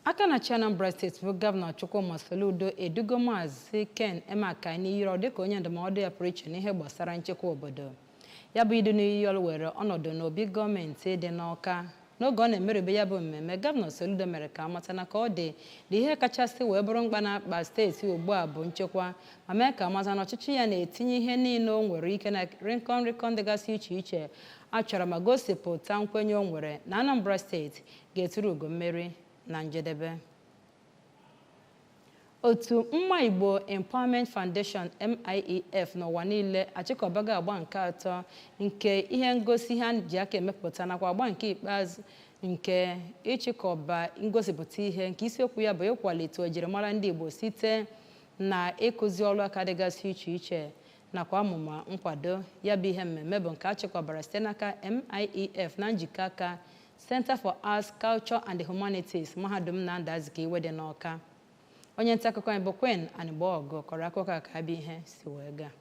Aka na-achị Anambra Steeti bụ Gọvanọ Chukwuma Soludo edugo Maazị Ken Emeakayi n'iyi ọrụ dịka onye ndụmọdụ ya pụrụ iche n'ihe gbasara nchekwa obodo. Ya bụ idu n'iyi ọrụ were ọnọdụ n'obi gọọmenti dị n'Awka. N'oge ọ na-emerube ya bụ mmemme, Gọvanọ Soludo mere ka amata na ka ọ dị na ihe kachasị wee bụrụ mkpa na-akpa steeti ugbu a bụ nchekwa, ma mee ka amata na ọchịchị ya na-etinye ihe niile o nwere ike na nrịkọ nrịkọ dịgasị iche iche a chọrọ, ma gosipụta nkwenye o nwere na Anambra Steeti ga-eturu ugo mmeri na njedebe. Otu Mma Igbo Empowerment Foundation, MIEF, n'ụwa niile achịkọbago agba nke atọ nke ihe ngosi ha ji aka emepụta, nakwa agba nke ikpeazụ nke ịchịkọba ngosipụta ihe nke isiokwu ya bụ ịkwalite ojirimara ndị Igbo site na ịkụzi ọrụ aka dịgasị iche iche nakwa amụma nkwado. Ya bụ ihe mmemme bụ nke achịkọbara site n'aka MIEF na njikọ aka Center for Arts, Culture and the Humanities, Mahadum Nnamdi Azikiwe dị n'Awka. Onye nta akụkọ anyị bụ Queen Anigboọgụ kọrọ akụkọ a ka abịa ihe si wee gaa.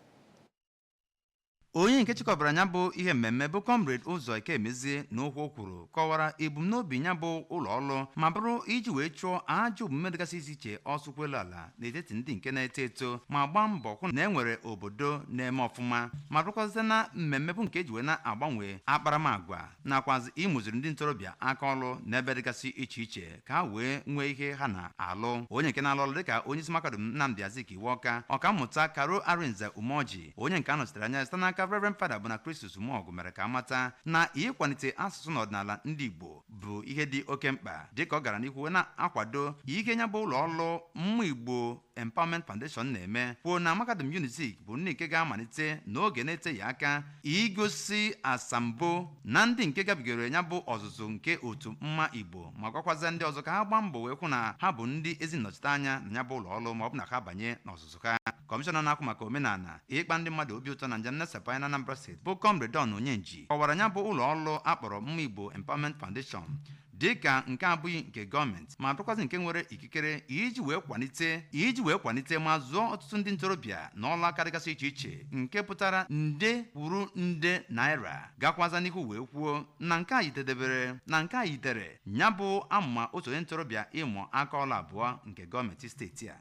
Onye nke chịkọbara ya bụ ihe mmemme bụ Comrade Ụzọ Ekemezie na okwu o kwuru kọwara ebumnobi ya bụ ụlọ ọrụ ma bụrụ iji wee chụọ ajọ omume dịgasị iche iche ọsọ kwelu ala n'etiti ndị nke na-eto eto, ma gbaa mbọ hụ na e nwere obodo na-eme ọfụma, ma bụrụkwazị na mmemme bụ nke eji wee na-agbanwe akparamagwa nakwazi ịmụziri ndị ntorobịa aka ọrụ n'ebe dịgasị iche iche ka ha wee nwee ihe ha na-alụ. Onye nke na-alụ ọrụ dịka onye isi Mahadum Nnamdi Azikiwe Ọka, Ọkammụta Karo Arinze Umeoji, onye nke a nọchitere anya site n'aka Reverend Fada Bonachristus Umeọgụ, mere ka amata na ịkwalite asụsụ na ọdịnala ndị Igbo bụ ihe dị oke mkpa, dịka ọ gara n'ihu wee na-akwado ihe ya bụ ụlọ ọrụ Mma Igbo Empowerment Foundation na-eme. Kwuo na Mahadum Unizik bụ ndị nke ga-amalite n'oge na-eteghị aka igosi asambo na ndị nke gabigoro ya bụ ọzụzụ nke otu Mma Igbo, ma gwakwazie ndị ọzọ ka ha gbaa mbọ wee hụ na ha bụ ndị ezi nnọchite anya na ya bụ ụlọ ọrụ, ma ọ bụ na ha banye n'ọzụzụ ha. Kọmishọna na-akwụ maka omenala, ịkpa ndị mmadụ obi ụtọ na njem nnasapụ anya na Anambra Steeti bụ Comrade Don Onyenji kọwara ya bụ ụlọ ọrụ akpọrọ Mma Igbo Empowerment Foundation dịka nke abụghị nke gọọmenti, ma bụrụkwazị nke nwere ikikere iji wee kwalite ma zụọ ọtụtụ ndị ntorobịa na ọrụ aka dịgasị iche iche, nke pụtara nde kwuru nde naira. Gakwaza n'ihu wee kwuo na nke a yitedebere na nke a yitere ya bụ amụma otu onye ntorobịa ịmụ aka ọrụ abụọ nke gọọmenti steeti a.